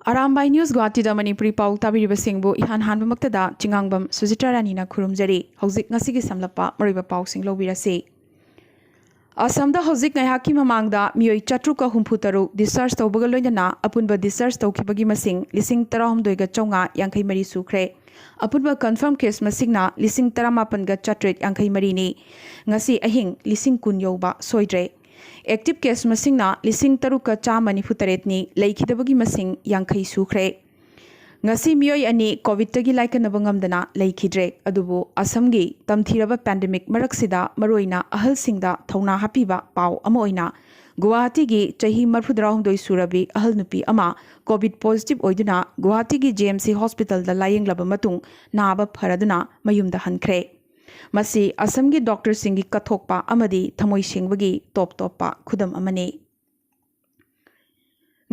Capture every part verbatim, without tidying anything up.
Arambai news ꯒꯨꯋꯥꯍꯥꯇꯤꯗ Manipuri ꯄꯥꯎ ꯇꯥꯕꯤꯔꯤꯕꯁꯤꯡꯕꯨ ꯏꯍꯥꯟ ꯍꯥꯟꯕꯃꯛꯇꯗ ꯆꯤꯉꯥꯡꯕꯝ ꯁꯨꯖꯤꯇ꯭ꯔꯥ ꯔꯥꯅꯤꯅ ꯈꯨꯔꯨꯝꯖꯔꯤ꯫ ꯍꯧꯖꯤꯛ ꯉꯁꯤꯒꯤ ꯁꯝꯂꯞꯄ ꯃꯔꯨꯑꯣꯏꯕ ꯄꯥꯎꯁꯤꯡ ꯂꯧꯕꯤꯔꯁꯤ꯫ ꯑꯁꯥꯝꯗ ꯍꯧꯖꯤꯛ ꯉꯥꯏꯍꯥꯛꯀꯤ ꯃꯃꯥꯡꯗ ꯃꯤꯑꯣꯏ ꯆꯥꯇ꯭ꯔꯨꯛꯀ ꯍꯨꯝꯐꯨ ꯇꯔꯨꯛ discharge ꯇꯧꯕꯒ ꯂꯣꯏꯅꯅ ꯑꯄꯨꯟꯕ discharge ꯇꯧꯈꯤꯕꯒꯤ ꯃꯁꯤꯡ ꯂꯤꯁꯤꯡ ꯇꯔꯥꯍꯨꯝꯗꯣꯏꯒ ꯆꯥꯝꯃꯉꯥ ꯌꯥꯡꯈꯩ ꯃꯔꯤ ꯁꯨꯈ꯭ꯔꯦ꯫ ꯑꯄꯨꯟꯕ confirm case ꯃꯁꯤꯡꯅ ꯂꯤꯁꯤꯡ ꯇꯔꯥꯃꯥꯄꯟꯒ ꯆꯥꯇ꯭ꯔꯦꯠ ꯌꯥꯡꯈꯩ ꯃꯔꯤꯅꯤ꯫ ꯉꯁꯤ ꯑꯍꯤꯡ ꯂꯤꯁꯤꯡ ꯀꯨꯟ ꯌꯧꯕ ꯁꯣꯏꯗ꯭ꯔꯦ꯫ Active case ꯃꯁꯤꯡꯅ ꯂꯤꯁꯤꯡ ꯇꯔꯨꯛꯀ ꯆꯥꯝꯃ ꯅꯤꯐꯨ ꯇꯔꯦꯠꯅꯤ, ꯂꯩꯈꯤꯗꯕꯒꯤ ꯃꯁꯤꯡ ꯌꯥꯡꯈꯩ ꯁꯨꯈ꯭ꯔꯦ꯫ ꯉꯁꯤ ꯃꯤꯑꯣꯏ ꯑꯅꯤ ꯀꯣꯚꯤꯗꯇꯒꯤ ꯂꯥꯏꯀꯠꯅꯕ ꯉꯝꯗꯅ ꯂꯩꯈꯤꯗ꯭ꯔꯦ꯫ ꯑꯗꯨꯕꯨ ꯑꯁꯥꯝꯒꯤ ꯇꯝꯊꯤꯔꯕ pandemic ꯃꯔꯛꯁꯤꯗ ꯃꯔꯨꯑꯣꯏꯅ ꯑꯍꯜꯁꯤꯡꯗ ꯊꯧꯅꯥ ꯍꯥꯞꯄꯤꯕ ꯄꯥꯎ ꯑꯃ ꯑꯣꯏꯅ ꯒꯨꯋꯥꯍꯥꯇꯤꯒꯤ ꯆꯍꯤ ꯃꯔꯤꯐꯨꯇꯔꯥꯍꯨꯝꯗꯣꯏ ꯁꯨꯔꯕꯤ ꯑꯍꯜ ꯅꯨꯄꯤ ꯑꯃ ꯀꯣꯚꯤꯗ positive ꯑꯣꯏꯗꯨꯅ ꯒꯨꯋꯥꯍꯥꯇꯤꯒꯤ J M C hospitalꯗ ꯂꯥꯌꯦꯡꯂꯕ ꯃꯇꯨꯡ ꯅꯥꯕ ꯐꯔꯗꯨꯅ ꯃꯌꯨꯝꯗ ꯍꯟꯈ꯭ꯔꯦ꯫ ꯃꯁꯤ ꯑꯁꯥꯝꯒꯤ doctorꯁꯤꯡꯒꯤ ꯀꯠꯊꯣꯛꯄ ꯑꯃꯗꯤ ꯊꯃꯣꯏ ꯁꯦꯡꯕꯒꯤ ꯇꯣꯞ ꯇꯣꯞꯄ ꯈꯨꯗꯝ ꯑꯃꯅꯤ꯫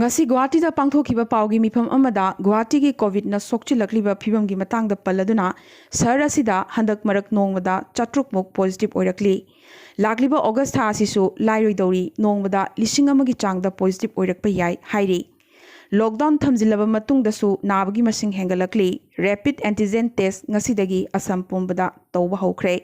ꯉꯁꯤ ꯒꯨꯋꯥꯍꯥꯇꯤꯗ ꯄꯥꯡꯊꯣꯛꯈꯤꯕ ꯄꯥꯎꯒꯤ ꯃꯤꯐꯝ ꯑꯃꯗ ꯒꯨꯋꯥꯍꯥꯇꯤꯒꯤ ꯀꯣꯚꯤꯗꯅ ꯁꯣꯛꯆꯤꯜꯂꯛꯂꯤꯕ ꯐꯤꯕꯝꯒꯤ ꯃꯇꯥꯡꯗ ꯄꯜꯂꯗꯨꯅ ꯁꯍꯔ ꯑꯁꯤꯗ ꯍꯟꯗꯛ ꯃꯔꯛ ꯅꯣꯡꯃꯗ ꯆꯥꯇ꯭ꯔꯨꯛꯃꯨꯛ positive ꯑꯣꯏꯔꯛꯂꯤ꯫ ꯂꯥꯛꯂꯤꯕ ꯑꯣꯒꯁ ꯊꯥ ꯑꯁꯤꯁꯨ ꯂꯥꯏꯔꯣꯏꯗꯧꯔꯤ, ꯅꯣꯡꯃꯗ ꯂꯤꯁꯤꯡ ꯑꯃꯒꯤ ꯆꯥꯡꯗ positive ꯑꯣꯏꯔꯛꯄ ꯌꯥꯏ ꯍꯥꯏꯔꯤ꯫ Lockdown ꯊꯝꯖꯤꯜꯂꯕ ꯃꯇꯨꯡꯗꯁꯨ ꯅꯥꯕꯒꯤ ꯃꯁꯤꯡ ꯍꯦꯟꯒꯠꯂꯛꯂꯤ꯫ Rapid antigen test ꯉꯁꯤꯗꯒꯤ ꯑꯁꯥꯝ ꯄꯨꯝꯕꯗ ꯇꯧꯕ ꯍꯧꯈ꯭ꯔꯦ꯫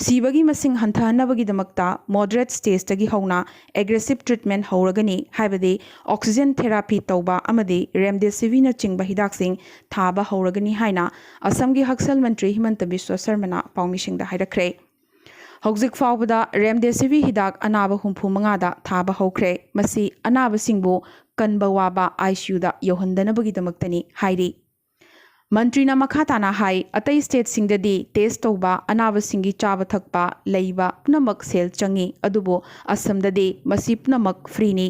ꯁꯤꯕꯒꯤ ꯃꯁꯤꯡ ꯍꯟꯊꯍꯟꯅꯕꯒꯤꯗꯃꯛꯇ moderate stageꯇꯒꯤ ꯍꯧꯅ aggressive treatment ꯍꯧꯔꯒꯅꯤ, ꯍꯥꯏꯕꯗꯤ oxygen therapy ꯇꯧꯕ ꯑꯃꯗꯤ remdesivirꯅꯆꯤꯡꯕ ꯍꯤꯗꯥꯛꯁꯤꯡ ꯊꯥꯕ ꯍꯧꯔꯒꯅꯤ ꯍꯥꯏꯅ ꯑꯁꯥꯝꯒꯤ ꯍꯛꯁꯦꯜ ꯃꯟꯇ꯭ꯔꯤ ꯍꯤꯃꯟꯇ ꯕꯤꯁ꯭ꯋ ꯁꯔꯃꯅ ꯄꯥꯎꯃꯤꯁꯤꯡꯗ ꯍꯥꯏꯔꯛꯈ꯭ꯔꯦ꯫ ꯍꯧꯖꯤꯛ ꯐꯥꯎꯕꯗ remdesivir ꯍꯤꯗꯥꯛ ꯑꯅꯥꯕ ꯍꯨꯝꯐꯨ ꯃꯉꯥꯗ ꯊꯥꯕ ꯍꯧꯈ꯭ꯔꯦ꯫ ꯃꯁꯤ ꯑꯅꯥꯕꯁꯤꯡꯕꯨ ꯀꯟꯕ ꯋꯥꯕ ICUꯗ ꯌꯧꯍꯟꯗꯅꯕꯒꯤꯗꯃꯛꯇꯅꯤ ꯍꯥꯏꯔꯤ꯫ ꯃꯟꯇ꯭ꯔꯤꯅ ꯃꯈꯥ ꯇꯥꯅ ꯍꯥꯏ, ꯑꯇꯩ stateꯁꯤꯡꯗꯗꯤ test ꯇꯧꯕ, ꯑꯅꯥꯕꯁꯤꯡꯒꯤ ꯆꯥꯕ ꯊꯛꯄ, ꯂꯩꯕ ꯄꯨꯝꯅꯃꯛ ꯁꯦꯜ ꯆꯪꯏ, ꯑꯗꯨꯕꯨ ꯑꯁꯥꯝꯗꯗꯤ ꯃꯁꯤ ꯄꯨꯝꯅꯃꯛ freeꯅꯤ꯫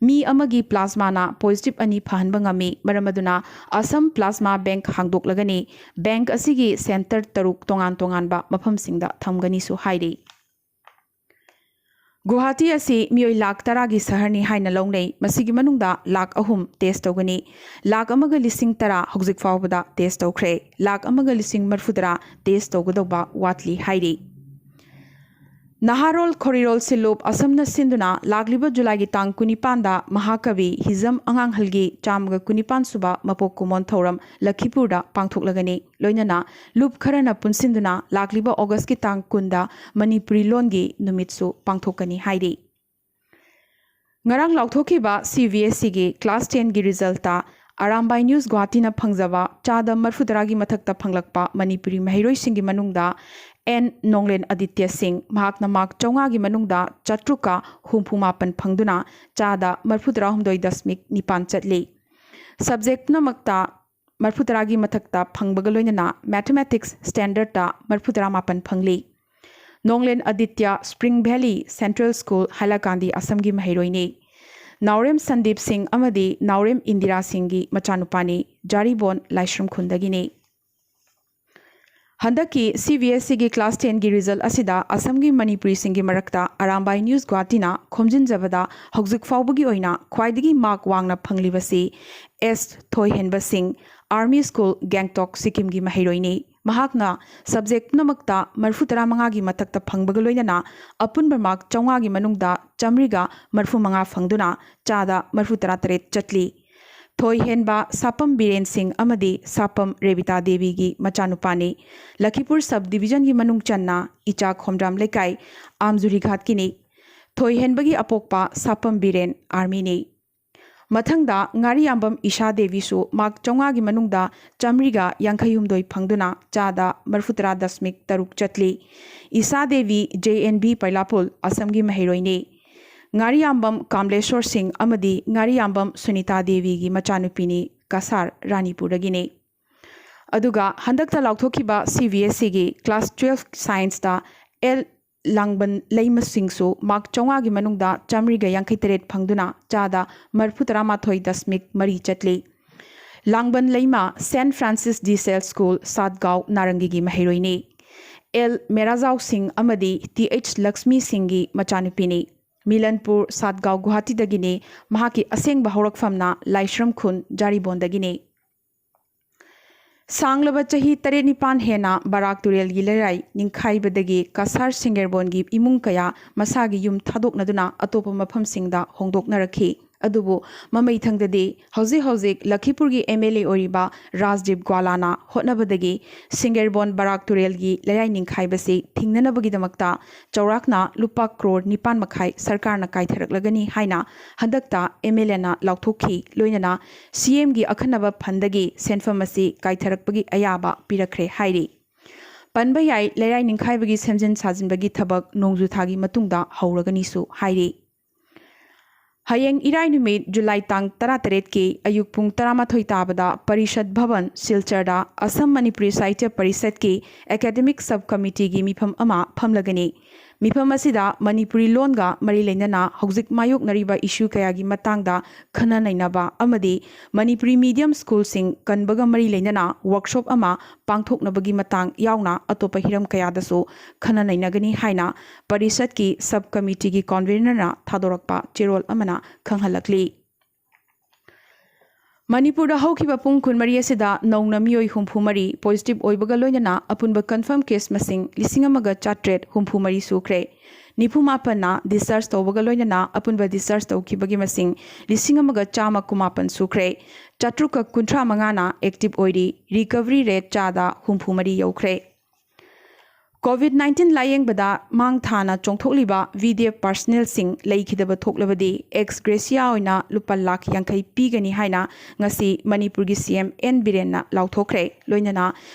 ꯃꯤ ꯑꯃꯒꯤ plasmaꯅ positive ꯑꯅꯤ ꯐꯍꯟꯕ ꯉꯝꯃꯤ꯫ ꯃꯔꯝ ꯑꯗꯨꯅ ꯑꯁꯥꯝ plasma bank ꯍꯥꯡꯗꯣꯛꯂꯒꯅꯤ꯫ Bank ꯑꯁꯤꯒꯤ centre ꯇꯔꯨꯛ ꯇꯣꯉꯥꯟ ꯇꯣꯉꯥꯟꯕ ꯃꯐꯝꯁꯤꯡꯗ ꯊꯝꯒꯅꯤꯁꯨ ꯍꯥꯏꯔꯤ꯫ ꯒꯨꯋꯥꯍꯥꯇꯤ ꯑꯁꯤ ꯃꯤꯑꯣꯏ ꯂꯥꯈ ꯇꯔꯥꯒꯤ ꯁꯍꯔꯅꯤ ꯍꯥꯏꯅ ꯂꯧꯅꯩ꯫ ꯃꯁꯤꯒꯤ ꯃꯅꯨꯡꯗ ꯂꯥꯈ ꯑꯍꯨꯝ test ꯇꯧꯒꯅꯤ꯫ ꯂꯥꯈ ꯑꯃꯒ ꯂꯤꯁꯤꯡ ꯇꯔꯥ ꯍꯧꯖꯤꯛ ꯐꯥꯎꯕꯗ test ꯇꯧꯈ꯭ꯔꯦ꯫ ꯂꯥꯈ ꯑꯃꯒ ꯂꯤꯁꯤꯡ ꯃꯔꯤꯐꯨꯇꯔꯥ test ꯇꯧꯒꯗꯧꯕ ꯋꯥꯠꯂꯤ ꯍꯥꯏꯔꯤ꯫ ꯅꯍꯥꯔꯣꯜ ꯈꯣꯔꯤꯔꯣꯜ ꯁꯤꯜꯂꯨꯞ ꯑꯁꯝꯅ ꯁꯤꯟꯗꯨꯅ ꯂꯥꯛꯂꯤꯕ ꯖꯨꯂꯥꯏꯒꯤ ꯇꯥꯡ ꯀꯨꯟꯅꯤꯄꯥꯟꯗ ꯃꯍꯥꯀꯕꯤ ꯍꯤꯖꯝ ꯑꯉꯥꯡꯍꯜꯒꯤ ꯆꯥꯝꯃꯒ ꯀꯨꯟꯅꯤꯄꯥꯟ ꯁꯨꯕ ꯃꯄꯣꯛ ꯀꯨꯝꯑꯣꯟ ꯊꯧꯔꯝ ꯂꯈꯤꯄꯨꯔꯗ ꯄꯥꯡꯊꯣꯛꯂꯒꯅꯤ꯫ ꯂꯣꯏꯅꯅ ꯂꯨꯞ ꯈꯔꯅ ꯄꯨꯟꯁꯤꯟꯗꯨꯅ ꯂꯥꯛꯂꯤꯕ ꯑꯣꯒꯁꯀꯤ ꯇꯥꯡ ꯀꯨꯟꯗ ꯃꯅꯤꯄꯨꯔꯤ ꯂꯣꯟꯒꯤ ꯅꯨꯃꯤꯠꯁꯨ ꯄꯥꯡꯊꯣꯛꯀꯅꯤ ꯍꯥꯏꯔꯤ꯫ ꯉꯔꯥꯡ ꯂꯥꯎꯊꯣꯛꯈꯤꯕ ꯁꯤ ꯕꯤ ꯑꯦꯁ ꯏꯒꯤ ꯀ꯭ꯂꯥꯁ ꯇꯦꯟꯒꯤ ꯔꯤꯖꯜꯇ ꯑꯔꯥꯝꯕꯥꯏ ꯅ꯭ꯌꯨꯁ ꯒꯨꯋꯥꯍꯥꯇꯤꯅ ꯐꯪꯖꯕ ꯆꯥꯗ ꯃꯔꯐꯨ ꯇꯔꯥꯒꯤ ꯃꯊꯛꯇ ꯐꯪꯂꯛꯄ ꯃꯅꯤꯄꯨꯔꯤ ꯃꯍꯩꯔꯣꯏꯁꯤꯡꯒꯤ ꯃꯅꯨꯡꯗ ꯑꯦꯟ ꯅꯣꯡꯂꯦꯟ ꯑꯗꯤꯇ꯭ꯌ ꯁꯤꯡ, ꯃꯍꯥꯛꯅ ꯃꯥꯔꯛ ꯆꯥꯝꯃꯉꯥꯒꯤ ꯃꯅꯨꯡꯗ ꯆꯥꯇ꯭ꯔꯨꯛꯀ ꯍꯨꯝꯐꯨ ꯃꯥꯄꯟ ꯐꯪꯗꯨꯅ ꯆꯥꯗ ꯃꯔꯐꯨ ꯇꯔꯥꯍꯨꯝꯗꯣꯏ ꯗꯁꯃꯤꯛ ꯅꯤꯄꯥꯟ ꯆꯠꯂꯤ꯫ ꯁꯕꯖꯦꯛ ꯄꯨꯝꯅꯃꯛꯇ ꯃꯔꯐꯨ ꯇꯔꯥꯒꯤ ꯃꯊꯛꯇ ꯐꯪꯕꯒ ꯂꯣꯏꯅꯅ ꯃꯦꯊꯃꯦꯇꯤꯛꯁ ꯁ꯭ꯇꯦꯟꯗꯔꯗꯇ ꯃꯔꯐꯨ ꯇꯔꯥ ꯃꯥꯄꯟ ꯐꯪꯂꯤ꯫ ꯅꯣꯡꯂꯦꯟ Aditya spring valley central school ꯍꯥꯏꯂꯥꯀꯥꯟꯗꯤ ꯑꯁꯝꯒꯤ ꯃꯍꯩꯔꯣꯏꯅꯤ꯫ ꯅꯥꯎꯔꯦꯝ ꯁꯟꯗꯤꯞ ꯁꯤꯡ ꯑꯃꯗꯤ ꯅꯥꯎꯔꯦꯝ ꯏꯟꯗꯤꯔꯥ ꯁꯤꯡꯒꯤ ꯃꯆꯥꯅꯨꯄꯥꯅꯤ꯫ ꯖꯥꯔꯤꯕꯣꯟ ꯂꯥꯏꯁ꯭ꯔꯝ ꯈꯨꯟꯗꯒꯤꯅꯤ꯫ ꯍꯟꯗꯛꯀꯤ ꯁꯤ ꯕꯤ ꯑꯦꯁ ꯏꯒꯤ ꯀ꯭ꯂꯥꯁ ꯇꯦꯟꯒꯤ ꯔꯤꯖꯜ ꯑꯁꯤꯗ ꯑꯁꯝꯒꯤ ꯃꯅꯤꯄꯨꯔꯤꯁꯤꯡꯒꯤ ꯃꯔꯛꯇ ꯑꯔꯥꯝꯕꯥꯏ ꯅ꯭ꯌꯨꯁ ꯒꯨꯋꯥꯍꯥꯇꯤꯅ ꯈꯣꯝꯖꯤꯟꯖꯕꯗ ꯍꯧꯖꯤꯛ ꯐꯥꯎꯕꯒꯤ ꯑꯣꯏꯅ ꯈ꯭ꯋꯥꯏꯗꯒꯤ ꯃꯥꯔꯛ ꯋꯥꯡꯅ ꯐꯪꯂꯤꯕꯁꯤ ꯑꯦꯁ ꯊꯣꯏꯍꯦꯟꯕ ꯁꯤꯡ, ꯑꯥꯔꯃꯤ ꯁ꯭ꯀꯨꯜ, ꯒꯦꯡꯇꯣꯛ, ꯁꯤꯛꯀꯤꯝꯒꯤ ꯃꯍꯩꯔꯣꯏꯅꯤ꯫ ꯃꯍꯥꯛꯅ ꯁꯕꯖꯦꯛ ꯄꯨꯝꯅꯃꯛꯇ ꯃꯔꯐꯨ ꯇꯔꯥ ꯃꯉꯥꯒꯤ ꯃꯊꯛꯇ ꯐꯪꯕꯒ ꯂꯣꯏꯅꯅ ꯑꯄꯨꯟꯕ ꯃꯥꯔꯛ ꯆꯥꯝꯃꯉꯥꯒꯤ ꯃꯅꯨꯡꯗ ꯆꯥꯝꯃꯔꯤꯒ ꯃꯔꯐꯨ ꯃꯉꯥ ꯐꯪꯗꯨꯅ ꯆꯥꯗ ꯃꯔꯐꯨ ꯇꯔꯥ ꯇꯔꯦꯠ ꯆꯠꯂꯤ꯫ ꯊꯣꯏꯍꯦꯟꯕ ꯁꯥꯄꯝ ꯕꯤꯔꯦꯟ ꯁꯤꯡ ꯑꯃꯗꯤ ꯁꯥꯄꯝ ꯔꯦꯕꯤꯇꯥ ꯗꯦꯕꯤꯒꯤ ꯃꯆꯥꯅꯨꯄꯥꯅꯤ꯫ ꯂꯈꯤꯄꯨꯔ ꯁꯕ ꯗꯤꯕꯤꯖꯟꯒꯤ ꯃꯅꯨꯡ ꯆꯟꯅ ꯏꯆꯥ ꯈꯣꯝꯗ꯭ꯔꯥꯝ ꯂꯩꯀꯥꯏ ꯑꯥꯝꯖꯨꯔꯤꯘꯥꯠꯀꯤꯅꯤ꯫ ꯊꯣꯏꯍꯦꯟꯕꯒꯤ ꯑꯄꯣꯛꯄ ꯁꯥꯄꯝ ꯕꯤꯔꯦꯟ ꯑꯥꯔꯃꯤꯅꯤ꯫ ꯃꯊꯪꯗ ꯉꯥꯔꯤꯌꯥꯝꯕꯝ ꯏꯁꯥ ꯗꯦꯕꯤꯁꯨ ꯃꯥꯔꯛ ꯆꯥꯝꯃꯉꯥꯒꯤ ꯃꯅꯨꯡꯗ ꯆꯥꯝꯃꯔꯤꯒ ꯌꯥꯡꯈꯩ ꯍꯨꯝꯗꯣꯏ ꯐꯪꯗꯨꯅ ꯆꯥꯗ ꯃꯔꯐꯨ ꯇꯔꯥ ꯗꯁꯃꯤꯛ ꯇꯔꯨꯛ ꯆꯠꯂꯤ꯫ ꯏꯁꯥ ꯗꯦꯕꯤ ꯖꯦ ꯑꯦꯟ ꯕꯤ ꯄꯩꯂꯥꯄꯨꯜ ꯑꯁꯝꯒꯤ ꯃꯍꯩꯔꯣꯏꯅꯤ꯫ ꯉꯥꯔꯤꯌꯥꯝꯕꯝ ꯀꯥꯝꯂꯦꯁꯣꯔ ꯁꯤꯡ ꯑꯃꯗꯤ ꯉꯥꯔꯤꯌꯥꯝꯕꯝ ꯁꯨꯅꯤꯇꯥ ꯗꯦꯕꯤꯒꯤ ꯃꯆꯥꯅꯨꯄꯤꯅꯤ, ꯀꯁꯥꯔ ꯔꯥꯅꯤꯄꯨꯔꯗꯒꯤꯅꯤ꯫ ꯑꯗꯨꯒ ꯍꯟꯗꯛꯇ ꯂꯥꯎꯊꯣꯛꯈꯤꯕ ꯁꯤ ꯕꯤ ꯑꯦꯁ ꯏꯒꯤ ꯀ꯭ꯂꯥꯁ ꯇꯨꯋꯦꯜꯐ ꯁꯥꯏꯟꯁꯇ ꯑꯦꯜ ꯂꯥꯡꯕꯟ ꯂꯩꯃꯁꯤꯡꯁꯨ ꯃꯥꯔꯛ ꯆꯥꯝꯃꯉꯥꯒꯤ ꯃꯅꯨꯡꯗ ꯆꯥꯝꯃꯔꯤꯒ ꯌꯥꯡꯈꯩ ꯇꯔꯦꯠ ꯐꯪꯗꯨꯅ ꯆꯥꯗ ꯃꯔꯐꯨ ꯇꯔꯥ ꯃꯥꯊꯣꯏ ꯗꯁꯃꯤꯛ ꯃꯔꯤ ꯆꯠꯂꯤ꯫ ꯂꯥꯡꯕꯟ ꯂꯩꯃ ꯁꯦꯟꯠ ꯐ꯭ꯔꯥꯟꯁꯤꯁ ꯗꯤ ꯁꯦꯜ ꯁ꯭ꯀꯨꯜ, ꯁꯥꯠꯒꯥꯎ, ꯅꯥꯔꯪꯒꯤꯒꯤ ꯃꯍꯩꯔꯣꯏꯅꯤ꯫ ꯑꯦꯜ ꯃꯦꯔꯥꯖꯥꯎ ꯁꯤꯡ ꯑꯃꯗꯤ ꯇꯤ ꯑꯩꯆ ꯂꯛꯁꯃꯤ ꯁꯤꯡꯒꯤ ꯃꯆꯥꯅꯨꯄꯤꯅꯤ꯫ ꯃꯤꯂꯟꯄꯨꯔ, ꯁꯥꯠꯒꯥꯎ, ꯒꯨꯋꯥꯍꯥꯇꯤꯗꯒꯤꯅꯤ꯫ ꯃꯍꯥꯛꯀꯤ ꯑꯁꯦꯡꯕ ꯍꯧꯔꯛꯐꯝꯅ ꯂꯥꯏꯁ꯭ꯔꯝ ꯈꯨꯟ, ꯖꯥꯔꯤꯕꯣꯟꯗꯒꯤꯅꯤ꯫ ꯁꯥꯡꯂꯕ ꯆꯍꯤ ꯇꯔꯦꯠ ꯅꯤꯄꯥꯟ ꯍꯦꯟꯅ ꯕꯔꯥꯛ ꯇꯨꯔꯦꯜꯒꯤ ꯂꯩꯔꯥꯏ ꯅꯤꯡꯈꯥꯏꯕꯗꯒꯤ ꯀꯁꯥꯔ ꯁꯤꯡꯒꯦꯔꯕꯣꯟꯒꯤ ꯏꯃꯨꯡ ꯀꯌꯥ ꯃꯁꯥꯒꯤ ꯌꯨꯝ ꯊꯥꯗꯣꯛꯅꯗꯨꯅ ꯑꯇꯣꯞꯄ ꯃꯐꯝꯁꯤꯡꯗ ꯍꯣꯡꯗꯣꯛꯅꯔꯛꯈꯤ꯫ ꯑꯗꯨꯕꯨ ꯃꯃꯩ ꯊꯪꯗꯗꯤ ꯍꯧꯖꯤꯛ ꯍꯧꯖꯤꯛ ꯂꯈꯤꯄꯨꯔꯒꯤ ꯑꯦꯝ ꯑꯦꯜ ꯑꯦ ꯑꯣꯏꯔꯤꯕ ꯔꯥꯖꯗꯤꯞ ꯒ꯭ꯋꯥꯂꯥꯅ ꯍꯣꯠꯅꯕꯗꯒꯤ ꯁꯤꯡꯒꯦꯔꯕꯣꯟ ꯕꯔꯥꯛ ꯇꯨꯔꯦꯜꯒꯤ ꯂꯩꯔꯥꯏ ꯅꯤꯡꯈꯥꯏꯕꯁꯤ ꯊꯤꯡꯅꯅꯕꯒꯤꯗꯃꯛꯇ ꯆꯥꯎꯔꯥꯛꯅ ꯂꯨꯄꯥ ꯀ꯭ꯔꯣꯔ ꯅꯤꯄꯥꯟ ꯃꯈꯥꯏ ꯁꯔꯀꯥꯔꯅ ꯀꯥꯏꯊꯔꯛꯂꯒꯅꯤ ꯍꯥꯏꯅ ꯍꯟꯗꯛꯇ ꯑꯦꯝ ꯑꯦꯜ ꯑꯦꯅ ꯂꯥꯎꯊꯣꯛꯈꯤ꯫ ꯂꯣꯏꯅꯅ ꯁꯤ ꯑꯦꯝꯒꯤ ꯑꯈꯟꯅꯕ ꯐꯟꯗꯒꯤ ꯁꯦꯟꯐꯝ ꯑꯁꯤ ꯀꯥꯏꯊꯔꯛꯄꯒꯤ ꯑꯌꯥꯕ ꯄꯤꯔꯛꯈ꯭ꯔꯦ ꯍꯥꯏꯔꯤ꯫ ꯄꯟꯕ ꯌꯥꯏ, ꯂꯩꯔꯥꯏ ꯅꯤꯡꯈꯥꯏꯕꯒꯤ ꯁꯦꯝꯖꯤꯟ ꯁꯥꯖꯤꯟꯕꯒꯤ ꯊꯕꯛ ꯅꯣꯡꯖꯨ ꯊꯥꯒꯤ ꯃꯇꯨꯡꯗ ꯍꯧꯔꯒꯅꯤꯁꯨ ꯍꯥꯏꯔꯤ꯫ ꯍꯌꯦꯡ ꯏꯔꯥꯏ ꯅꯨꯃꯤꯠ ꯖꯨꯂꯥꯏ ꯇꯥꯡ ꯇꯔꯥꯇꯔꯦꯠꯀꯤ ꯑꯌꯨꯛ ꯄꯨꯡ ꯇꯔꯥꯃꯥꯊꯣꯏ ꯇꯥꯕꯗ ꯄꯔꯤꯁꯠ ꯚꯕꯟ ꯁꯤꯜꯆꯔꯗ ꯑꯁꯝ ꯃꯅꯤꯄꯨꯔꯤ ꯁꯥꯍꯤꯇ꯭ꯌ ꯄꯔꯤꯁꯠꯀꯤ ꯑꯦꯀꯥꯗꯦꯃꯤꯛ ꯁꯕ ꯀꯃꯤꯇꯤꯒꯤ ꯃꯤꯐꯝ ꯑꯃ ꯐꯝꯂꯒꯅꯤ꯫ ꯃꯤꯐꯝ ꯑꯁꯤꯗ ꯃꯅꯤꯄꯨꯔꯤ ꯂꯣꯟꯒ ꯃꯔꯤ ꯂꯩꯅꯅ ꯍꯧꯖꯤꯛ ꯃꯥꯌꯣꯛꯅꯔꯤꯕ ꯏꯁꯨ ꯀꯌꯥꯒꯤ ꯃꯇꯥꯡꯗ ꯈꯟꯅ ꯅꯩꯅꯕ ꯑꯃꯗꯤ ꯃꯅꯤꯄꯨꯔꯤ ꯃꯤꯗꯤꯌꯝ ꯁ꯭ꯀꯨꯜꯁꯤꯡ ꯀꯟꯕꯒ ꯃꯔꯤ ꯂꯩꯅꯅ ꯋꯥꯔꯛꯁꯣꯞ ꯑꯃ ꯄꯥꯡꯊꯣꯛꯅꯕꯒꯤ ꯃꯇꯥꯡ ꯌꯥꯎꯅ ꯑꯇꯣꯞꯄ ꯍꯤꯔꯝ ꯀꯌꯥꯗꯁꯨ ꯈꯟꯅ ꯅꯩꯅꯒꯅꯤ ꯍꯥꯏꯅ ꯄꯔꯤꯁꯠꯀꯤ ꯁꯕ ꯀꯃꯤꯇꯤꯒꯤ ꯀꯣꯟꯚꯦꯅꯔꯅ ꯊꯥꯗꯣꯔꯛꯄ ꯆꯦꯔꯣꯜ ꯑꯃꯅ ꯈꯪꯍꯜꯂꯛꯂꯤ꯫ ꯃꯅꯤꯄꯨꯔꯗ ꯍꯧꯈꯤꯕ ꯄꯨꯡ ꯀꯨꯟꯃꯔꯤ ꯑꯁꯤꯗ ꯅꯧꯅ ꯃꯤꯑꯣꯏ ꯍꯨꯝꯐꯨ ꯃꯔꯤ ꯄꯣꯖꯤꯇꯤꯚ ꯑꯣꯏꯕꯒ ꯂꯣꯏꯅꯅ ꯑꯄꯨꯟꯕ ꯀꯟꯐꯥꯔꯝ ꯀꯦꯁ ꯃꯁꯤꯡ ꯂꯤꯁꯤꯡ ꯑꯃꯒ ꯆꯥꯇ꯭ꯔꯦꯠ ꯍꯨꯝꯐꯨ ꯃꯔꯤ ꯁꯨꯈ꯭ꯔꯦ꯫ ꯅꯤꯐꯨ ꯃꯥꯄꯟꯅ ꯗꯤꯁꯆꯥꯔꯖ ꯇꯧꯕꯒ ꯂꯣꯏꯅꯅ ꯑꯄꯨꯟꯕ ꯗꯤꯁꯆꯥꯔꯖ ꯇꯧꯈꯤꯕꯒꯤ ꯃꯁꯤꯡ ꯂꯤꯁꯤꯡ ꯑꯃꯒ ꯆꯥꯝꯃ ꯀꯨꯟꯃꯥꯄꯟ ꯁꯨꯈ꯭ꯔꯦ꯫ ꯆꯥꯇ꯭ꯔꯨꯛꯀ ꯀꯨꯟꯊ꯭ꯔꯥ ꯃꯉꯥꯅ ꯑꯦꯛꯇꯤꯚ ꯑꯣꯏꯔꯤ꯫ ꯔꯤꯀꯚꯔꯤ ꯔꯦꯠ ꯆꯥꯗ ꯍꯨꯝꯐꯨ ꯃꯔꯤ ꯌꯧꯈ꯭ꯔꯦ꯫ ꯀꯣꯚꯤꯗ ꯅꯥꯏꯟꯇꯤꯟ ꯂꯥꯌꯦꯡꯕꯗ ꯃꯥꯡ ꯊꯥꯅ ꯆꯣꯡꯊꯣꯛꯂꯤꯕ ꯚꯤ ꯗꯤ ꯑꯦꯐ ꯄꯥꯔꯁꯅꯦꯜꯁꯤꯡ ꯂꯩꯈꯤꯗꯕ ꯊꯣꯛꯂꯕꯗꯤ ꯑꯦꯛꯁ ꯒ꯭ꯔꯦꯁꯤꯌꯥ ꯑꯣꯏꯅ ꯂꯨꯄꯥ ꯂꯥꯈ ꯌꯥꯡꯈꯩ ꯄꯤꯒꯅꯤ ꯍꯥꯏꯅ ꯉꯁꯤ ꯃꯅꯤꯄꯨꯔꯒꯤ ꯁꯤ ꯑꯦꯝ ꯑꯦꯟ ꯕꯤꯔꯦꯟꯅ ꯂꯥꯎꯊꯣꯛꯈ꯭ꯔꯦ꯫ ꯂꯣꯏꯅꯅ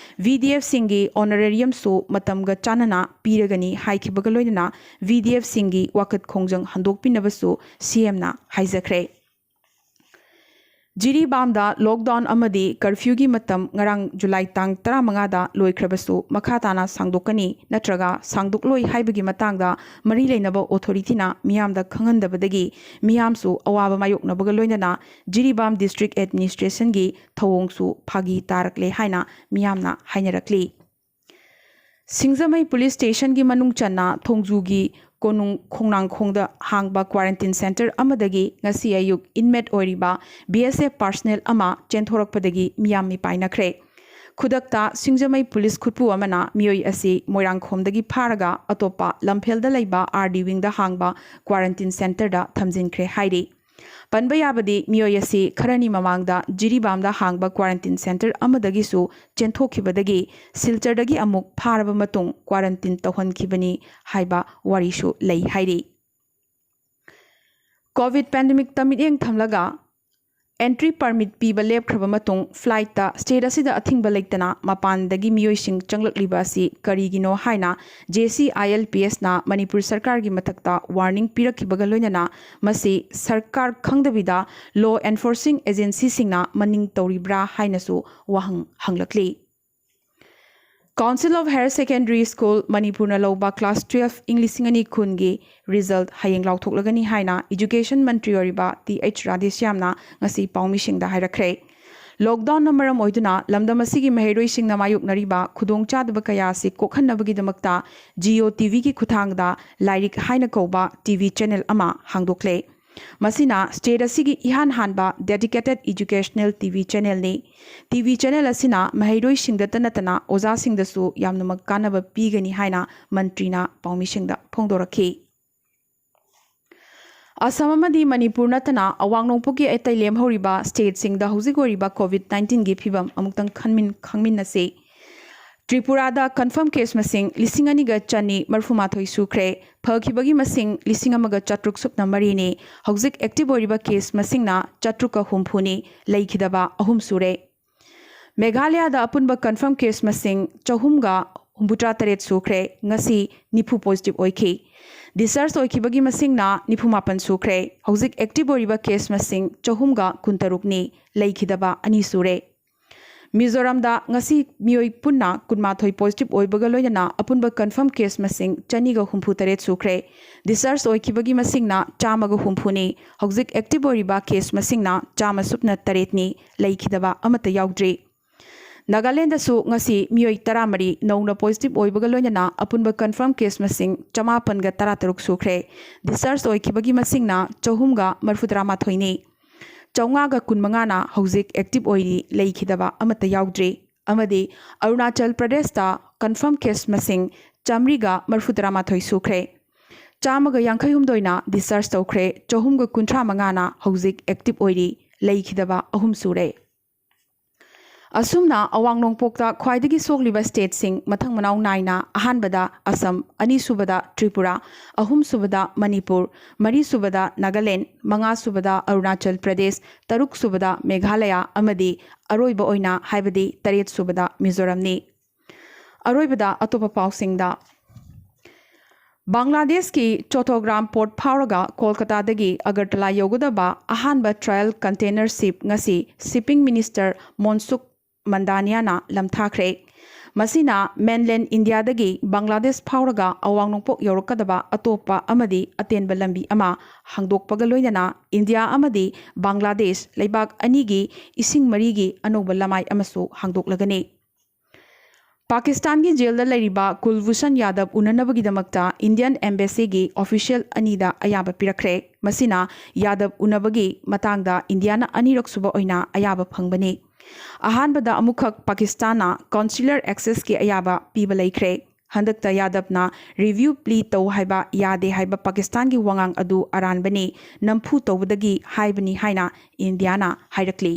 ꯚꯤ ꯗꯤ ꯑꯦꯐꯁꯤꯡꯒꯤ ꯑꯣꯅꯔꯦꯔꯤꯌꯝꯁꯨ ꯃꯇꯝꯒ ꯆꯥꯟꯅꯅ ꯄꯤꯔꯒꯅꯤ ꯍꯥꯏꯈꯤꯕꯒ ꯂꯣꯏꯅꯅ ꯚꯤ ꯗꯤ ꯑꯦꯐꯁꯤꯡꯒꯤ ꯋꯥꯀꯠ ꯈꯣꯡꯖꯪ ꯍꯟꯗꯣꯛꯄꯤꯅꯕꯁꯨ ꯁꯤ ꯑꯦꯝꯅ ꯍꯥꯏꯖꯈ꯭ꯔꯦ꯫ ꯖꯤꯔꯤꯕꯥꯝꯗ ꯂꯣꯛꯗꯥꯎꯟ ꯑꯃꯗꯤ ꯀꯔꯐ꯭ꯌꯨꯒꯤ ꯃꯇꯝ ꯉꯔꯥꯡ ꯖꯨꯂꯥꯏ ꯇꯥꯡ ꯇꯔꯥꯃꯉꯥꯗ ꯂꯣꯏꯈ꯭ꯔꯕꯁꯨ ꯃꯈꯥ ꯇꯥꯅ ꯁꯥꯡꯗꯣꯛꯀꯅꯤ ꯅꯠꯇ꯭ꯔꯒ ꯁꯥꯡꯗꯣꯛꯂꯣꯏ ꯍꯥꯏꯕꯒꯤ ꯃꯇꯥꯡꯗ ꯃꯔꯤ ꯂꯩꯅꯕ ꯑꯣꯊꯣꯔꯤꯇꯤꯅ ꯃꯤꯌꯥꯝꯗ ꯈꯪꯍꯟꯗꯕꯗꯒꯤ ꯃꯤꯌꯥꯝꯁꯨ ꯑꯋꯥꯕ ꯃꯥꯌꯣꯛꯅꯕꯒ ꯂꯣꯏꯅꯅ ꯖꯤꯔꯤꯕꯥꯝ ꯗꯤꯁꯇ꯭ꯔꯤꯛ ꯑꯦꯗꯃꯤꯅꯤꯁꯇ꯭ꯔꯦꯁꯟꯒꯤ ꯊꯧꯑꯣꯡꯁꯨ ꯐꯥꯒꯤ ꯇꯥꯔꯛꯂꯦ ꯍꯥꯏꯅ ꯃꯤꯌꯥꯝꯅ ꯍꯥꯏꯅꯔꯛꯂꯤ꯫ ꯁꯤꯡꯖꯃꯩ ꯄꯨꯂꯤꯁ ꯁ꯭ꯇꯦꯁꯟꯒꯤ ꯃꯅꯨꯡ ꯆꯟꯅ ꯊꯣꯡꯖꯨꯒꯤ ꯀꯣꯅꯨꯡ ꯈꯣꯡꯅꯥꯡꯈꯣꯡꯗ ꯍꯥꯡꯕ ꯀ꯭ꯋꯥꯔꯦꯟꯇꯤꯟ ꯁꯦꯟꯇꯔ ꯑꯃꯗꯒꯤ ꯉꯁꯤ ꯑꯌꯨꯛ ꯏꯟꯃꯦꯠ ꯑꯣꯏꯔꯤꯕ ꯕꯤ ꯑꯦꯁ ꯑꯦꯐ ꯄꯥꯔꯁꯅꯦꯜ ꯑꯃ ꯆꯦꯟꯊꯣꯔꯛꯄꯗꯒꯤ ꯃꯤꯌꯥꯝ ꯃꯤꯄꯥꯏꯅꯈ꯭ꯔꯦ꯫ ꯈꯨꯗꯛꯇ ꯁꯤꯡꯖꯃꯩ ꯄꯨꯂꯤꯁ ꯈꯨꯠꯄꯨ ꯑꯃꯅ ꯃꯤꯑꯣꯏ ꯑꯁꯤ ꯃꯣꯏꯔꯥꯡꯈꯣꯝꯗꯒꯤ ꯐꯥꯔꯒ ꯑꯇꯣꯞꯄ ꯂꯝꯐꯦꯜꯗ ꯂꯩꯕ ꯑꯥꯔ ꯗꯤ ꯋꯤꯡꯗ ꯍꯥꯡꯕ ꯀ꯭ꯋꯥꯔꯟꯇꯤꯟ ꯁꯦꯟꯇꯔꯗ ꯊꯝꯖꯤꯟꯈ꯭ꯔꯦ ꯍꯥꯏꯔꯤ꯫ ꯄꯟꯕ ꯌꯥꯕꯗꯤ, ꯃꯤꯑꯣꯏ ꯑꯁꯤ ꯈꯔꯅꯤ ꯃꯃꯥꯡꯗ ꯖꯤꯔꯤꯕꯥꯝꯗ ꯍꯥꯡꯕ ꯀ꯭ꯋꯥꯔꯟꯇꯤꯟ ꯁꯦꯟꯇꯔ ꯑꯃꯗꯒꯤꯁꯨ ꯆꯦꯟꯊꯣꯛꯈꯤꯕꯗꯒꯤ ꯁꯤꯜꯆꯔꯗꯒꯤ ꯑꯃꯨꯛ ꯐꯥꯔꯕ ꯃꯇꯨꯡ ꯀ꯭ꯋꯥꯔꯟꯇꯤꯟ ꯇꯧꯍꯟꯈꯤꯕꯅꯤ ꯍꯥꯏꯕ ꯋꯥꯔꯤꯁꯨ ꯂꯩ ꯍꯥꯏꯔꯤ꯫ ꯀꯣꯚꯤꯗ ꯄꯦꯟꯗꯦꯃꯤꯛꯇ ꯃꯤꯠꯌꯦꯡ ꯊꯝꯂꯒ ꯑꯦꯟꯇ꯭ꯔꯤ ꯄꯔꯃꯤꯠ ꯄꯤꯕ ꯂꯦꯞꯈ꯭ꯔꯕ ꯃꯇꯨꯡ ꯐ꯭ꯂꯥꯏꯠꯇ ꯁ꯭ꯇꯦꯠ ꯑꯁꯤꯗ ꯑꯊꯤꯡꯕ ꯂꯩꯇꯅ ꯃꯄꯥꯟꯗꯒꯤ ꯃꯤꯑꯣꯏꯁꯤꯡ ꯆꯪꯂꯛꯂꯤꯕ ꯑꯁꯤ ꯀꯔꯤꯒꯤꯅꯣ ꯍꯥꯏꯅ J C I L P ꯑꯦꯁꯅ Manipur ꯁꯔꯀꯥꯔꯒꯤ ꯃꯊꯛꯇ ꯋꯥꯔꯅꯤꯡ ꯄꯤꯔꯛꯈꯤꯕꯒ ꯂꯣꯏꯅꯅ ꯃꯁꯤ ꯁꯔꯀꯥꯔ ꯈꯪꯗꯕꯤꯗ ꯂꯣ ꯑꯦꯟꯐꯣꯔꯁꯤꯡ ꯑꯦꯖꯦꯟꯁꯤꯁꯤꯡꯅ ꯃꯅꯤꯡ ꯇꯧꯔꯤꯕ꯭ꯔꯥ ꯍꯥꯏꯅꯁꯨ ꯋꯥꯍꯪ ꯍꯪꯂꯛꯂꯤ꯫ Council of Higher Secondary School ꯃꯅꯤꯄꯨꯔꯅ ꯂꯧꯕ ꯀ꯭ꯂꯥꯁ ꯇꯨꯌꯦꯜꯐ ꯏꯪ ꯂꯤꯁꯤꯡ ꯑꯅꯤ ꯀꯨꯟꯒꯤ ꯔꯤꯖꯜꯠ ꯍꯌꯦꯡ ꯂꯥꯎꯊꯣꯛꯂꯒꯅꯤ ꯍꯥꯏꯅ ꯏꯖꯨꯀꯦꯁꯟ ꯃꯟꯇ꯭ꯔꯤ ꯑꯣꯏꯔꯤꯕ ꯇꯤ ꯑꯩꯆ ꯔꯥꯙꯦꯁ꯭ꯌꯥꯝꯅ ꯉꯁꯤ ꯄꯥꯎꯃꯤꯁꯤꯡꯗ ꯍꯥꯏꯔꯛꯈ꯭ꯔꯦ꯫ ꯂꯣꯛꯗꯥꯎꯟꯅ ꯃꯔꯝ ꯑꯣꯏꯗꯨꯅ ꯂꯝꯗꯝ ꯑꯁꯤꯒꯤ ꯃꯍꯩꯔꯣꯏꯁꯤꯡꯅ ꯃꯥꯌꯣꯛꯅꯔꯤꯕ ꯈꯨꯗꯣꯡꯆꯥꯗꯕ ꯀꯌꯥ ꯑꯁꯤ ꯀꯣꯛꯍꯟꯅꯕꯒꯤꯗꯃꯛꯇ ꯖꯤꯑꯣ ꯇꯤꯚꯤꯒꯤ ꯈꯨꯠꯊꯥꯡꯗ ꯂꯥꯏꯔꯤꯛ ꯍꯥꯏꯅ ꯀꯧꯕ ꯇꯤꯚꯤ ꯆꯦꯅꯦꯜ ꯑꯃ ꯍꯥꯡꯗꯣꯛꯂꯦ꯫ ꯃꯁꯤꯅ ꯁ꯭ꯇꯦꯠ ꯑꯁꯤꯒꯤ ꯏꯍꯥꯟ ꯍꯥꯟꯕ dedicated educational ꯇꯤꯚꯤ ꯆꯦꯅꯦꯜꯅꯤ꯫ ꯇꯤꯚꯤ ꯆꯦꯅꯦꯜ ꯑꯁꯤꯅ ꯃꯍꯩꯔꯣꯏꯁꯤꯡꯗꯇ ꯅꯠꯇꯅ ꯑꯣꯖꯥꯁꯤꯡꯗꯁꯨ ꯌꯥꯝꯅꯃꯛ ꯀꯥꯟꯅꯕ ꯄꯤꯒꯅꯤ ꯍꯥꯏꯅ ꯃꯟꯇ꯭ꯔꯤꯅ ꯄꯥꯎꯃꯤꯁꯤꯡꯗ ꯐꯣꯡꯗꯣꯔꯛꯈꯤ꯫ ꯑꯁꯥꯝ ꯑꯃꯗꯤ ꯃꯅꯤꯄꯨꯔ ꯅꯠꯇꯅ ꯑꯋꯥꯡ ꯅꯣꯡꯄꯣꯛꯀꯤ ꯑꯇꯩ ꯂꯦꯝꯍꯧꯔꯤꯕ ꯁ꯭ꯇꯦꯠꯁꯤꯡꯗ ꯍꯧꯖꯤꯛ ꯑꯣꯏꯔꯤꯕ ꯀꯣꯚꯤꯗ ꯅꯥꯏꯟꯇꯤꯟꯒꯤ ꯐꯤꯚꯝ ꯑꯃꯨꯛꯇꯪ ꯈꯟꯃꯤꯟ-, ꯈꯪꯃꯤꯟꯅꯁꯤ꯫ ꯇ꯭ꯔꯤꯄꯨꯔꯥꯗ ꯀꯟꯐꯥꯔꯝ ꯀꯦꯁ ꯃꯁꯤꯡ ꯂꯤꯁꯤꯡ ꯑꯅꯤꯒ ꯆꯅꯤ ꯃꯔꯤꯐꯨ ꯃꯥꯊꯣꯏ ꯁꯨꯈ꯭ꯔꯦ꯫ ꯐꯈꯤꯕꯒꯤ ꯃꯁꯤꯡ ꯂꯤꯁꯤꯡ ꯑꯃꯒ ꯆꯥꯇ꯭ꯔꯨꯛ ꯁꯨꯞꯅ ꯃꯔꯤꯅꯤ꯫ ꯍꯧꯖꯤꯛ ꯑꯦꯛꯇꯤꯚ ꯑꯣꯏꯔꯤꯕ ꯀꯦꯁ ꯃꯁꯤꯡꯅ ꯆꯥꯇ꯭ꯔꯨꯛꯀ ꯍꯨꯝꯐꯨꯅꯤ꯫ ꯂꯩꯈꯤꯗꯕ ꯑꯍꯨꯝ ꯁꯨꯔꯦ꯫ ꯃꯦꯘꯥꯂꯌꯥꯗ ꯑꯄꯨꯟꯕ ꯀꯟꯐꯥꯔꯝ ꯀꯦꯁ ꯃꯁꯤꯡ ꯆꯍꯨꯝꯒ ꯍꯨꯝꯐꯨꯇꯔꯥ ꯇꯔꯦꯠ ꯁꯨꯈ꯭ꯔꯦ꯫ ꯉꯁꯤ ꯅꯤꯐꯨ ꯄꯣꯖꯤꯇꯤꯚ ꯑꯣꯏꯈꯤ꯫ ꯗꯤꯁꯆꯥꯔꯖ ꯑꯣꯏꯈꯤꯕꯒꯤ ꯃꯁꯤꯡꯅ ꯅꯤꯐꯨ ꯃꯥꯄꯟ ꯁꯨꯈ꯭ꯔꯦ꯫ ꯍꯧꯖꯤꯛ ꯑꯦꯛꯇꯤꯚ ꯑꯣꯏꯔꯤꯕ ꯀꯦꯁ ꯃꯁꯤꯡ ꯆꯍꯨꯝꯒ ꯀꯨꯟꯇꯔꯨꯛꯅꯤ꯫ ꯂꯩꯈꯤꯗꯕ ꯑꯅꯤ ꯁꯨꯔꯦ꯫ ꯃꯤꯖꯣꯔꯥꯝꯗ ꯉꯁꯤ ꯃꯤꯑꯣꯏ ꯄꯨꯟꯅ ꯀꯨꯟꯃꯥꯊꯣꯏ ꯄꯣꯖꯤꯇꯤꯚ ꯑꯣꯏꯕꯒ ꯂꯣꯏꯅꯅ ꯑꯄꯨꯟꯕ ꯀꯟꯐꯥꯔꯝ ꯀꯦꯁ ꯃꯁꯤꯡ ꯆꯅꯤꯒ ꯍꯨꯝꯐꯨ ꯇꯔꯦꯠ ꯁꯨꯈ꯭ꯔꯦ꯫ ꯗꯤꯁꯆꯥꯔꯖ ꯑꯣꯏꯈꯤꯕꯒꯤ ꯃꯁꯤꯡꯅ ꯆꯥꯝꯃꯒ ꯍꯨꯝꯐꯨꯅꯤ꯫ ꯍꯧꯖꯤꯛ ꯑꯦꯛꯇꯤꯚ ꯑꯣꯏꯔꯤꯕ ꯀꯦꯁ ꯃꯁꯤꯡꯅ ꯆꯥꯝꯃ ꯁꯨꯞꯅ ꯇꯔꯦꯠꯅꯤ꯫ ꯂꯩꯈꯤꯗꯕ ꯑꯃꯠꯇ ꯌꯥꯎꯗ꯭ꯔꯤ꯫ ꯅꯥꯒꯥꯂꯦꯟꯗꯁꯨ ꯉꯁꯤ ꯃꯤꯑꯣꯏ ꯇꯔꯥꯃꯔꯤ ꯅꯧꯅ ꯄꯣꯖꯤꯇꯤꯚ ꯑꯣꯏꯕꯒ ꯂꯣꯏꯅꯅ ꯑꯄꯨꯟꯕ ꯀꯟꯐꯥꯔꯝ ꯀꯦꯁ ꯃꯁꯤꯡ ꯆꯃꯥꯄꯟꯒ ꯇꯔꯥꯇꯔꯨꯛ ꯁꯨꯈ꯭ꯔꯦ꯫ ꯗꯤꯁꯆꯥꯔꯖ ꯑꯣꯏꯈꯤꯕꯒꯤ ꯃꯁꯤꯡꯅ ꯆꯍꯨꯝꯒ ꯃꯔꯤꯐꯨꯇꯔꯥ ꯃꯥꯊꯣꯏꯅꯤ꯫ ꯆꯥꯝꯃꯉꯥꯒ ꯀꯨꯟꯃꯉꯥꯅ ꯍꯧꯖꯤꯛ ꯑꯦꯛꯇꯤꯚ ꯑꯣꯏꯔꯤ꯫ ꯂꯩꯈꯤꯗꯕ ꯑꯃꯠꯇ ꯌꯥꯎꯗ꯭ꯔꯤ꯫ ꯑꯃꯗꯤ ꯑꯔꯨꯅꯥꯆꯜ ꯄ꯭ꯔꯗꯦꯁꯇ ꯀꯟꯐꯥꯔꯝ ꯀꯦꯁ ꯃꯁꯤꯡ ꯆꯥꯃꯔꯤꯒ ꯃꯔꯤꯐꯨꯇꯔꯥꯃꯥꯊꯣꯏ ꯁꯨꯈ꯭ꯔꯦ꯫ ꯆꯥꯝꯃꯒ ꯌꯥꯡꯈꯩꯍꯨꯝꯗꯣꯏꯅ ꯗꯤꯁꯆꯥꯔꯖ ꯇꯧꯈ꯭ꯔꯦ꯫ ꯆꯍꯨꯝꯒ ꯀꯨꯟꯊ꯭ꯔꯥ ꯃꯉꯥꯅ ꯍꯧꯖꯤꯛ ꯑꯦꯛꯇꯤꯚ ꯑꯣꯏꯔꯤ꯫ ꯂꯩꯈꯤꯗꯕ ꯑꯍꯨꯝ ꯁꯨꯔꯦ꯫ ꯑꯁꯨꯝꯅ ꯑꯋꯥꯡ ꯅꯣꯡꯄꯣꯛꯇ ꯈ꯭ꯋꯥꯏꯗꯒꯤ ꯁꯣꯛꯂꯤꯕ ꯁ꯭ꯇꯦꯠꯁꯤꯡ ꯃꯊꯪ ꯃꯅꯥꯎ ꯅꯥꯏꯅ ꯑꯍꯥꯟꯕꯗ ꯑꯁꯝ, ꯑꯅꯤꯁꯨꯕꯗ ꯇ꯭ꯔꯤꯄꯨꯔꯥ, ꯑꯍꯨꯝꯁꯨꯕꯗ ꯃꯅꯤꯄꯨꯔ, ꯃꯔꯤꯁꯨꯕꯗ ꯅꯥꯒꯥꯂꯦꯟ, ꯃꯉꯥꯁꯨꯕꯗ ꯑꯔꯨꯅꯥꯆꯜ ꯄ꯭ꯔꯗꯦꯁ, ꯇꯔꯨꯛꯁꯨꯕꯗ ꯃꯦꯘꯥꯂꯌꯥ ꯑꯃꯗꯤ ꯑꯔꯣꯏꯕ ꯑꯣꯏꯅ, ꯍꯥꯏꯕꯗꯤ ꯇꯔꯦꯠꯁꯨꯕꯗ ꯃꯤꯖꯣꯔꯥꯝꯅꯤ꯫ ꯑꯔꯣꯏꯕꯗ ꯑꯇꯣꯞꯄ ꯄꯥꯎꯁꯤꯡꯗ, ꯕꯪꯒ꯭ꯂꯥꯗꯦꯁꯀꯤ ꯆꯣꯊꯣꯒ꯭ꯔꯥꯝ ꯄꯣꯔꯠ ꯐꯥꯎꯔꯒ ꯀꯣꯜꯀꯇꯥꯗꯒꯤ ꯑꯒꯔꯇꯂꯥ ꯌꯧꯒꯗꯕ ꯑꯍꯥꯟꯕ ꯇ꯭ꯔꯥꯌꯦꯜ ꯀꯟꯇꯦꯅꯔ ꯁꯤꯞ ꯉꯁꯤ ꯁꯤꯞꯄꯤꯡ ꯃꯤꯅꯤꯁꯇꯔ ꯃꯣꯟꯁꯨꯈ ꯃꯟꯗꯥꯅꯤꯌꯥꯅ ꯂꯝꯊꯥꯈ꯭ꯔꯦ꯫ ꯃꯁꯤꯅ ꯃꯦꯟꯂꯦꯟ ꯏꯟꯗꯤꯌꯥꯗꯒꯤ ꯕꯪꯒ꯭ꯂꯥꯗꯦꯁ ꯐꯥꯎꯔꯒ ꯑꯋꯥꯡ ꯅꯣꯡꯄꯣꯛ ꯌꯧꯔꯛꯀꯗꯕ ꯑꯇꯣꯞꯄ ꯑꯃꯗꯤ ꯑꯇꯦꯟꯕ ꯂꯝꯕꯤ ꯑꯃ ꯍꯥꯡꯗꯣꯛꯄꯒ ꯂꯣꯏꯅꯅ ꯏꯟꯗꯤꯌꯥ ꯑꯃꯗꯤ ꯕꯪꯒ꯭ꯂꯥꯗꯦꯁ ꯂꯩꯕꯥꯛ ꯑꯅꯤꯒꯤ ꯏꯁꯤꯡ ꯃꯔꯤꯒꯤ ꯑꯅꯧꯕ ꯂꯃꯥꯏ ꯑꯃꯁꯨ ꯍꯥꯡꯗꯣꯛꯂꯒꯅꯤ꯫ ꯄꯥꯀꯤꯁꯇꯥꯟꯒꯤ ꯖꯦꯜꯗ ꯂꯩꯔꯤꯕ ꯀꯨꯜꯚꯨꯁꯟ ꯌꯥꯗꯕ ꯎꯅꯅꯕꯒꯤꯗꯃꯛꯇ ꯏꯟꯗꯤꯌꯟ ꯑꯦꯝꯕꯦꯁꯤꯒꯤ ꯑꯣꯐꯤꯁꯤꯌꯦꯜ ꯑꯅꯤꯗ ꯑꯌꯥꯕ ꯄꯤꯔꯛꯈ꯭ꯔꯦ꯫ ꯃꯁꯤꯅ ꯌꯥꯗꯕ ꯎꯅꯕꯒꯤ ꯃꯇꯥꯡꯗ ꯏꯟꯗꯤꯌꯥꯅ ꯑꯅꯤꯔꯛ ꯁꯨꯕ ꯑꯣꯏꯅ ꯑꯌꯥꯕ ꯐꯪꯕꯅꯤ꯫ ꯑꯍꯥꯟꯕꯗ ꯑꯃꯨꯛꯈꯛ ꯄꯥꯀꯤꯁꯇꯥꯟꯅ ꯀꯣꯟꯁꯨꯂꯔ ꯑꯦꯛꯁꯦꯁꯀꯤ ꯑꯌꯥꯕ ꯄꯤꯕ ꯂꯩꯈ꯭ꯔꯦ꯫ ꯍꯟꯗꯛꯇ ꯌꯥꯗꯕꯅ ꯔꯤꯚ꯭ꯌꯨ ꯄ꯭ꯂꯤ ꯇꯧ ꯍꯥꯏꯕ ꯌꯥꯗꯦ ꯍꯥꯏꯕ ꯄꯥꯀꯤꯁꯇꯥꯟꯒꯤ ꯋꯥꯉꯥꯡ ꯑꯗꯨ ꯑꯔꯥꯟꯕꯅꯤ, ꯅꯝꯐꯨ ꯇꯧꯕꯗꯒꯤ ꯍꯥꯏꯕꯅꯤ ꯍꯥꯏꯅ ꯏꯟꯗꯤꯌꯥꯅ ꯍꯥꯏꯔꯛꯂꯤ꯫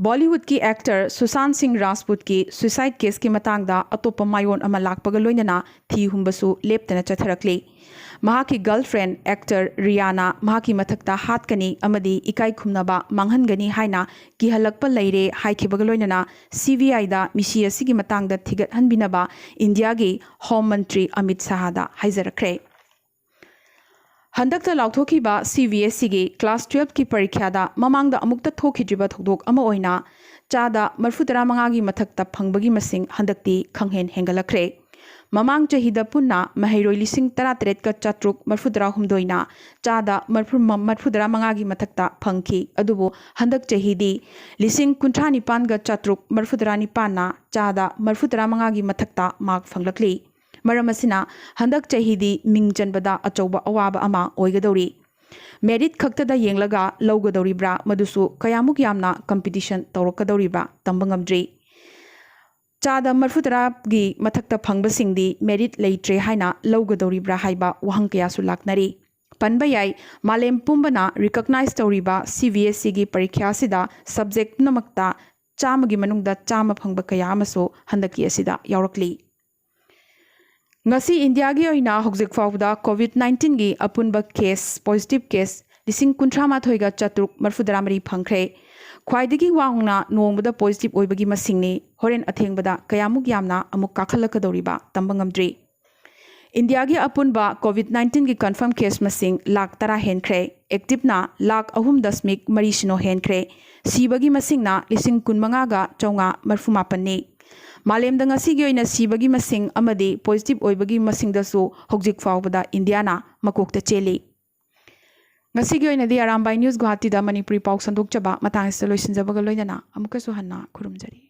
ꯕꯣꯂꯤꯋꯨꯗꯀꯤ ꯑꯦꯛꯇꯔ ꯁꯨꯁꯥꯟ ꯁꯤꯡ ꯔꯥꯖꯄꯨꯠꯀꯤ ꯁꯨꯏꯁꯥꯏꯗ ꯀꯦꯁꯀꯤ ꯃꯇꯥꯡꯗ ꯑꯇꯣꯞꯄ ꯃꯥꯏꯑꯣꯟ ꯑꯃ ꯂꯥꯛꯄꯒ ꯂꯣꯏꯅꯅ ꯊꯤ ꯍꯨꯝꯕꯁꯨ ꯂꯦꯞꯇꯅ ꯆꯠꯊꯔꯛꯂꯤ꯫ ꯃꯍꯥꯛꯀꯤ ꯒꯔꯜꯐ꯭ꯔꯦꯟ ꯑꯦꯛꯇꯔ ꯔꯤꯌꯥꯅ ꯃꯍꯥꯛꯀꯤ ꯃꯊꯛꯇ ꯍꯥꯠꯀꯅꯤ ꯑꯃꯗꯤ ꯏꯀꯥꯏ ꯈꯨꯝꯅꯕ ꯃꯥꯡꯍꯟꯒꯅꯤ ꯍꯥꯏꯅ ꯀꯤꯍꯜꯂꯛꯄ ꯂꯩꯔꯦ ꯍꯥꯏꯈꯤꯕꯒ ꯂꯣꯏꯅꯅ ꯁꯤꯕꯤꯑꯥꯏꯗ ꯃꯤꯁꯤ ꯑꯁꯤꯒꯤ ꯃꯇꯥꯡꯗ ꯊꯤꯒꯠꯍꯟꯕꯤꯅꯕ ꯏꯟꯗꯤꯌꯥꯒꯤ ꯍꯣꯝ ꯃꯟꯇ꯭ꯔꯤ ꯑꯃꯤꯠ ꯁꯥꯍꯗ ꯍꯥꯏꯖꯔꯛꯈ꯭ꯔꯦ꯫ ꯍꯟꯗꯛꯇ ꯂꯥꯎꯊꯣꯛꯈꯤꯕ ꯁꯤꯕꯤꯑꯦꯁꯏꯒꯤ ꯀ꯭ꯂꯥꯁ ꯇꯨꯌꯦꯜꯐꯀꯤ ꯄꯔꯤꯈ꯭ꯌꯥꯗ ꯃꯃꯥꯡꯗ ꯑꯃꯨꯛꯇ ꯊꯣꯛꯈꯤꯗ꯭ꯔꯤꯕ ꯊꯧꯗꯣꯛ ꯑꯃ ꯑꯣꯏꯅ ꯆꯥꯗ ꯃꯔꯤꯐꯨꯇꯔꯥ ꯃꯉꯥꯒꯤ ꯃꯊꯛꯇ ꯐꯪꯕꯒꯤ ꯃꯁꯤꯡ ꯍꯟꯗꯛꯇꯤ ꯈꯪꯍꯦꯟ ꯍꯦꯟꯒꯠꯂꯛꯈ꯭ꯔꯦ꯫ ꯃꯃꯥꯡ ꯆꯍꯤꯗ ꯄꯨꯟꯅ ꯃꯍꯩꯔꯣꯏ ꯂꯤꯁꯤꯡ ꯇꯔꯥꯇꯔꯦꯠꯀ ꯆꯥꯇ꯭ꯔꯨꯛ ꯃꯔꯤꯐꯨꯇꯔꯥꯍꯨꯝꯗꯣꯏꯅ ꯆꯥꯗ ꯃꯔꯤꯐꯨ, ꯃꯔꯤꯐꯨꯇꯔꯥ ꯃꯉꯥꯒꯤ ꯃꯊꯛꯇ ꯐꯪꯈꯤ꯫ ꯑꯗꯨꯕꯨ ꯍꯟꯗꯛ ꯆꯍꯤꯗꯤ ꯂꯤꯁꯤꯡ ꯀꯨꯟꯊ꯭ꯔꯥ ꯅꯤꯄꯥꯟꯒ ꯆꯥꯇ꯭ꯔꯨꯛ ꯃꯔꯤꯐꯨꯇꯔꯥ ꯅꯤꯄꯥꯟꯅ ꯆꯥꯗ ꯃꯔꯤꯐꯨꯇꯔꯥ ꯃꯉꯥꯒꯤ ꯃꯊꯛꯇ ꯃꯥꯔꯛ ꯐꯪꯂꯛꯂꯤ꯫ ꯃꯔꯝ ꯑꯁꯤꯅ ꯍꯟꯗꯛ ꯆꯍꯤꯗꯤ ꯃꯤꯡ ꯆꯟꯕꯗ ꯑꯆꯧꯕ ꯑꯋꯥꯕ ꯑꯃ ꯑꯣꯏꯒꯗꯧꯔꯤ꯫ ꯃꯦꯔꯤꯠ ꯈꯛꯇꯗ ꯌꯦꯡꯂꯒ ꯂꯧꯒꯗꯧꯔꯤꯕ꯭ꯔꯥ, ꯃꯗꯨꯁꯨ ꯀꯌꯥꯃꯨꯛ ꯌꯥꯝꯅ ꯀꯝꯄꯤꯇꯤꯁꯟ ꯇꯧꯔꯛꯀꯗꯧꯔꯤꯕ꯭ꯔꯥ ꯇꯝꯕ ꯉꯝꯗ꯭ꯔꯤ꯫ ꯆꯥꯗ ꯃꯔꯐꯨ ꯇꯔꯥꯒꯤ ꯃꯊꯛꯇ ꯐꯪꯕꯁꯤꯡꯗꯤ ꯃꯦꯔꯤꯠ ꯂꯩꯇ꯭ꯔꯦ ꯍꯥꯏꯅ ꯂꯧꯒꯗꯧꯔꯤꯕ꯭ꯔꯥ ꯍꯥꯏꯕ ꯋꯥꯍꯪ ꯀꯌꯥꯁꯨ ꯂꯥꯛꯅꯔꯤ꯫ ꯄꯟꯕ ꯌꯥꯏ, ꯃꯥꯂꯦꯝ ꯄꯨꯝꯕꯅ ꯔꯤꯀꯛꯅꯥꯏꯖ ꯇꯧꯔꯤꯕ ꯁꯤ ꯕꯤ ꯑꯦꯁ ꯏꯒꯤ ꯄꯔꯤꯈ꯭ꯌꯥ ꯑꯁꯤꯗ ꯁꯕꯖꯦꯛ ꯄꯨꯝꯅꯃꯛꯇ ꯆꯥꯝꯃꯒꯤ ꯃꯅꯨꯡꯗ ꯆꯥꯝꯃ ꯐꯪꯕ ꯀꯌꯥ ꯑꯃꯁꯨ ꯍꯟꯗꯛꯀꯤ ꯑꯁꯤꯗ ꯌꯥꯎꯔꯛꯂꯤ꯫ ꯉꯁꯤ ꯏꯟꯗꯤꯌꯥꯒꯤ ꯑꯣꯏꯅ ꯍꯧꯖꯤꯛ ꯐꯥꯎꯕꯗ ꯀꯣꯚꯤꯗ ꯅꯥꯏꯟꯇꯤꯟꯒꯤ ꯑꯄꯨꯟꯕ ꯀꯦꯁ, ꯄꯣꯖꯤꯇꯤꯚ ꯀꯦꯁ ꯂꯤꯁꯤꯡ ꯀꯨꯟꯊ꯭ꯔꯥ ꯃꯥꯊꯣꯏꯒ ꯆꯥꯇ꯭ꯔꯨꯛ ꯃꯔꯐꯨ ꯇꯔꯥ ꯃꯔꯤ ꯐꯪꯈ꯭ꯔꯦ꯫ ꯈ꯭ꯋꯥꯏꯗꯒꯤ ꯋꯥꯡꯅ ꯅꯣꯡꯃꯗ ꯄꯣꯖꯤꯇꯤꯚ ꯑꯣꯏꯕꯒꯤ ꯃꯁꯤꯡꯅꯤ꯫ ꯍꯣꯔꯦꯟ ꯑꯊꯦꯡꯕꯗ ꯀꯌꯥꯃꯨꯛ ꯌꯥꯝꯅ ꯑꯃꯨꯛ ꯀꯥꯈꯠꯂꯛꯀꯗꯧꯔꯤꯕ ꯇꯝꯕ ꯉꯝꯗ꯭ꯔꯤ꯫ ꯏꯟꯗꯤꯌꯥꯒꯤ ꯑꯄꯨꯟꯕ ꯀꯣꯚꯤꯗ ꯅꯥꯏꯟꯇꯤꯟꯒꯤ ꯀꯟꯐꯥꯔꯝ ꯀꯦꯁ ꯃꯁꯤꯡ ꯂꯥꯈ ꯇꯔꯥ ꯍꯦꯟꯈ꯭ꯔꯦ꯫ ꯑꯦꯛꯇꯤꯚꯅ ꯂꯥꯈ ꯑꯍꯨꯝ ꯗꯁꯃꯤꯛ ꯃꯔꯤ ꯁꯤꯅꯣ ꯍꯦꯟꯈ꯭ꯔꯦ꯫ ꯁꯤꯕꯒꯤ ꯃꯁꯤꯡꯅ ꯂꯤꯁꯤꯡ ꯀꯨꯟꯃꯉꯥꯒ ꯆꯥꯝꯃꯉꯥ ꯃꯔꯐꯨ ꯃꯥꯄꯟꯅꯤ꯫ ꯃꯥꯂꯦꯝꯗ ꯉꯁꯤꯒꯤ ꯑꯣꯏꯅ ꯁꯤꯕꯒꯤ ꯃꯁꯤꯡ ꯑꯃꯗꯤ ꯄꯣꯖꯤꯇꯤꯚ ꯑꯣꯏꯕꯒꯤ ꯃꯁꯤꯡꯗꯁꯨ ꯍꯧꯖꯤꯛ ꯐꯥꯎꯕꯗ ꯏꯟꯗꯤꯌꯥꯅ ꯃꯀꯣꯛꯇ ꯆꯦꯜꯂꯤ꯫ ꯉꯁꯤꯒꯤ ꯑꯣꯏꯅꯗꯤ ꯑꯔꯥꯝꯕꯥꯏ ꯅ꯭ꯌꯨꯁ ꯒꯨꯋꯥꯍꯥꯇꯤꯗ ꯃꯅꯤꯄꯨꯔꯤ ꯄꯥꯎ ꯁꯟꯗꯣꯛꯆꯕ ꯃꯇꯥꯡ ꯑꯁꯤꯗ ꯂꯣꯏꯁꯤꯟꯖꯕꯒ ꯂꯣꯏꯅꯅ ꯑꯃꯨꯛꯀꯁꯨ ꯍꯟꯅ ꯈꯨꯔꯨꯝꯖꯔꯤ꯫